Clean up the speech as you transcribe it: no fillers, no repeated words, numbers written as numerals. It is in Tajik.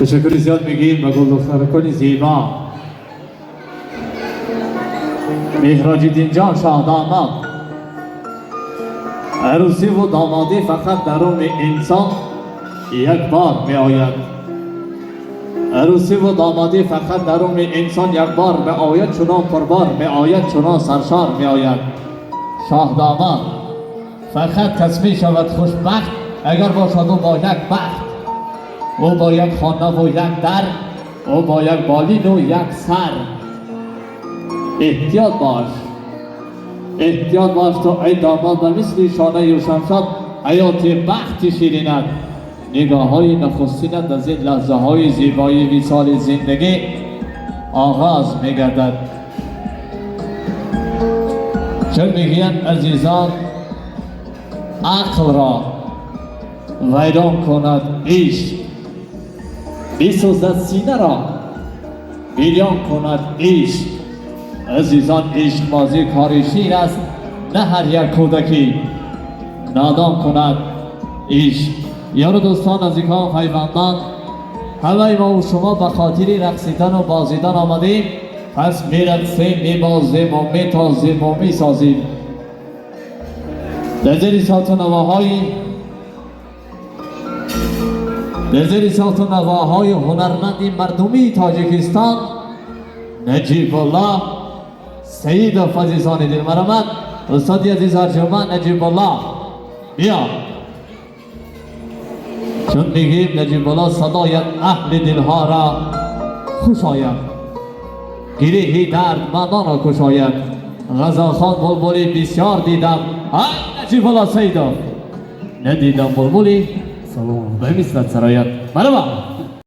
Ташаккури зиёд мегӯем ба гулдухтаракони зебо. Меҳроҷиддинҷон шоҳдомод. Арӯсиву домодӣ фақат дар умри инсон як бор меояд. Арӯсиву домодӣ фақат дар умри инсон як бор меояд, чунон пурбор меояд, чунон саршор меояд. Шоҳдомод фақат кас мешавад хушбахт, агар бошад ӯ бо як бахт, ӯ бо як хонаву як дар, ӯ бо як болину як сар. Эҳтиёт бош, эҳтиёт бош ту эй домод, ба мисли шонаю шамшод ҳаёти бахти ширинат, нигоҳҳои нахустинат аз ин лаҳзаҳои зебои висоли зиндагӣ оғоз мегардад. Чун мегӯянд, азизон, ақлро вайрон кунад ишқ, бисӯзад синаро бирён кунад ишқ. Азизон, ишқбозӣ кори шир аст, на ҳар як кӯдаки нодон кунад ишқ. Ёру дӯстон, наздикон, пайвандон, ҳамаи мову шумо ба хотири рақсидану бозидан омадем, пас мерақсем, мебозему метозему месозем. Дар зери соту навоҳои дар зери соту навоҳои ҳунарманди мардумии Тоҷикистон Наҷибуллоҳ Саидов. Азизони дил, марҳамат, устоди азиз арҷуманд Наҷибуллоҳ, биё. Чун мегӯем Наҷибуллоҳ, садоят аҳли дилҳоро хуш ояд, гиреҳи дардмандонро кушояд. Ғазалхон булбули бисёр дидам, ай Наҷибуллоҳ Саидов, надидам булбули Салом. ба мислат сарояд. Марҳамат.